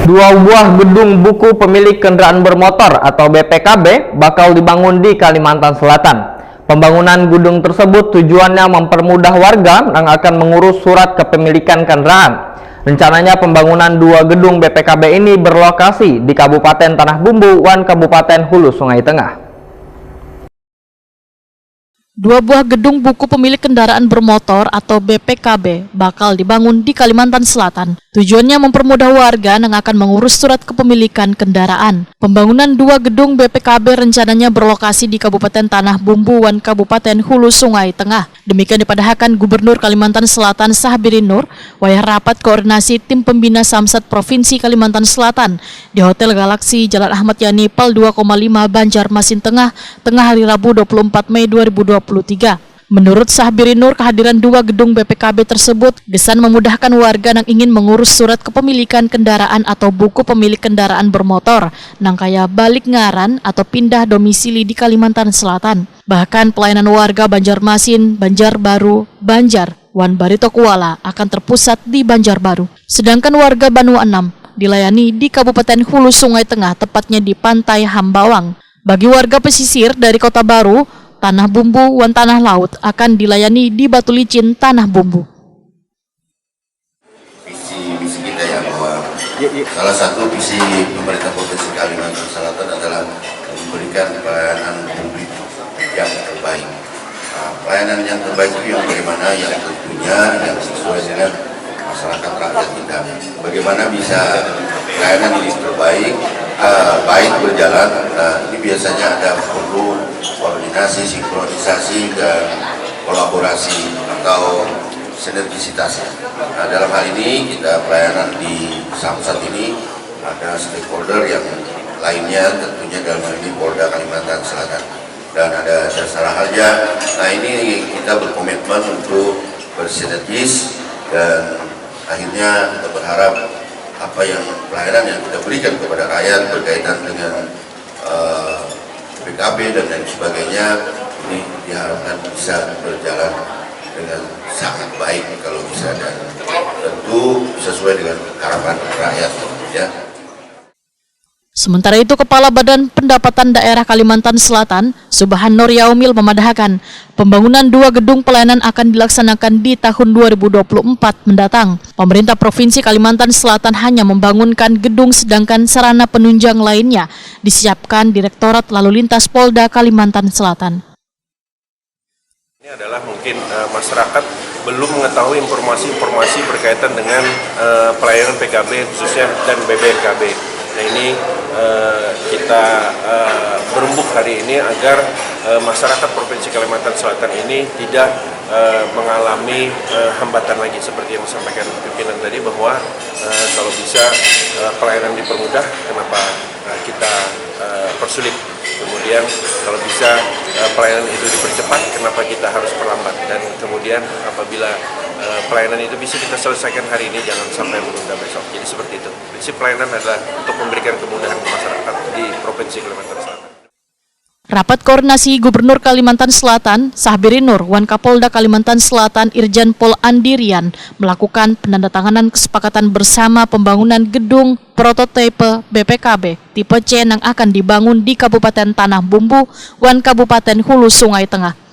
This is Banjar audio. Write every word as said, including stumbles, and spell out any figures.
Dua buah gedung buku pemilik kendaraan bermotor atau B P K B bakal dibangun di Kalimantan Selatan. Pembangunan gedung tersebut tujuannya mempermudah warga yang akan mengurus surat kepemilikan kendaraan. Rencananya pembangunan dua gedung B P K B ini berlokasi di Kabupaten Tanah Bumbu wan Kabupaten Hulu Sungai Tengah. Dua buah gedung buku pemilik kendaraan bermotor atau B P K B bakal dibangun di Kalimantan Selatan. Tujuannya mempermudah warga yang akan mengurus surat kepemilikan kendaraan. Pembangunan dua gedung B P K B rencananya berlokasi di Kabupaten Tanah Bumbu wan Kabupaten Hulu Sungai Tengah. Demikian dipadahakan Gubernur Kalimantan Selatan Sahbiri Nur wayah rapat koordinasi tim pembina Samsat Provinsi Kalimantan Selatan di Hotel Galaksi, Jalan Ahmad Yani, Pal dua koma lima, Banjarmasin Tengah, tengah hari Rabu dua puluh empat Mei dua ribu dua puluh tiga. Menurut Sahbiri Nur, kehadiran dua gedung B P K B tersebut gesan memudahkan warga yang ingin mengurus surat kepemilikan kendaraan atau buku pemilik kendaraan bermotor, nang kaya balik ngaran atau pindah domisili di Kalimantan Selatan. Bahkan pelayanan warga Banjarmasin, Banjarbaru, Banjar, wan Barito Kuala akan terpusat di Banjarbaru. Sedangkan warga Banua Enam dilayani di Kabupaten Hulu Sungai Tengah, tepatnya di Pantai Hambawang. Bagi warga pesisir dari Kota Baru, Tanah Bumbu, wan Tanah Laut akan dilayani di Batu Licin, Tanah Bumbu. Visi misi kita ya bahwa ya, ya. Salah satu visi pemerintah Provinsi Kalimantan Selatan adalah memberikan pelayanan publik yang terbaik. Nah, pelayanan yang terbaik itu yang bagaimana, yang tentunya yang sesuai dengan masyarakat rakyat kita. Bagaimana bisa pelayanan ini terbaik, uh, baik berjalan. Nah, ini biasanya ada perlu koordinasi, sinkronisasi, dan kolaborasi atau sinergisitas. Nah, dalam hal ini kita pelayanan di Samsat ini ada stakeholder yang lainnya, tentunya dalam hal ini Polda Kalimantan Selatan dan ada jasara harja. Nah, ini kita berkomitmen untuk bersinergis dan akhirnya kita berharap apa yang pelayanan yang kita berikan kepada rakyat berkaitan dengan uh, eh, B K B dan lain sebagainya ini diharapkan bisa berjalan dengan sangat baik kalau bisa dan tentu sesuai dengan harapan rakyat ya. Sementara itu, Kepala Badan Pendapatan Daerah Kalimantan Selatan, Subhan Nur Yaumil memadahakan, pembangunan dua gedung pelayanan akan dilaksanakan di tahun dua ribu dua puluh empat mendatang. Pemerintah Provinsi Kalimantan Selatan hanya membangunkan gedung, sedangkan sarana penunjang lainnya disiapkan Direktorat Lalu Lintas Polda Kalimantan Selatan. Ini adalah mungkin uh, masyarakat belum mengetahui informasi-informasi berkaitan dengan uh, pelayanan P K B khususnya dan B B N K B. Nah, ini uh, kita uh, berembuk hari ini agar uh, masyarakat Provinsi Kalimantan Selatan ini tidak uh, mengalami uh, hambatan lagi seperti yang disampaikan pimpinan tadi bahwa uh, kalau bisa uh, pelayanan dipermudah, kenapa uh, kita uh, persulit. Kemudian kalau bisa uh, pelayanan itu dipercepat, kenapa kita harus perlambat? Dan kemudian apabila uh, pelayanan itu bisa kita selesaikan hari ini, jangan sampai menunda besok. Jadi seperti itu. Prinsip pelayanan adalah untuk memberikan kemudahan ke masyarakat di Provinsi Kalimantan Selatan. Rapat koordinasi Gubernur Kalimantan Selatan, Sahbiri Nur, wan Kapolda Kalimantan Selatan, Irjen Pol Andirian, melakukan penandatanganan kesepakatan bersama pembangunan gedung prototipe B P K B tipe C yang akan dibangun di Kabupaten Tanah Bumbu wan Kabupaten Hulu Sungai Tengah.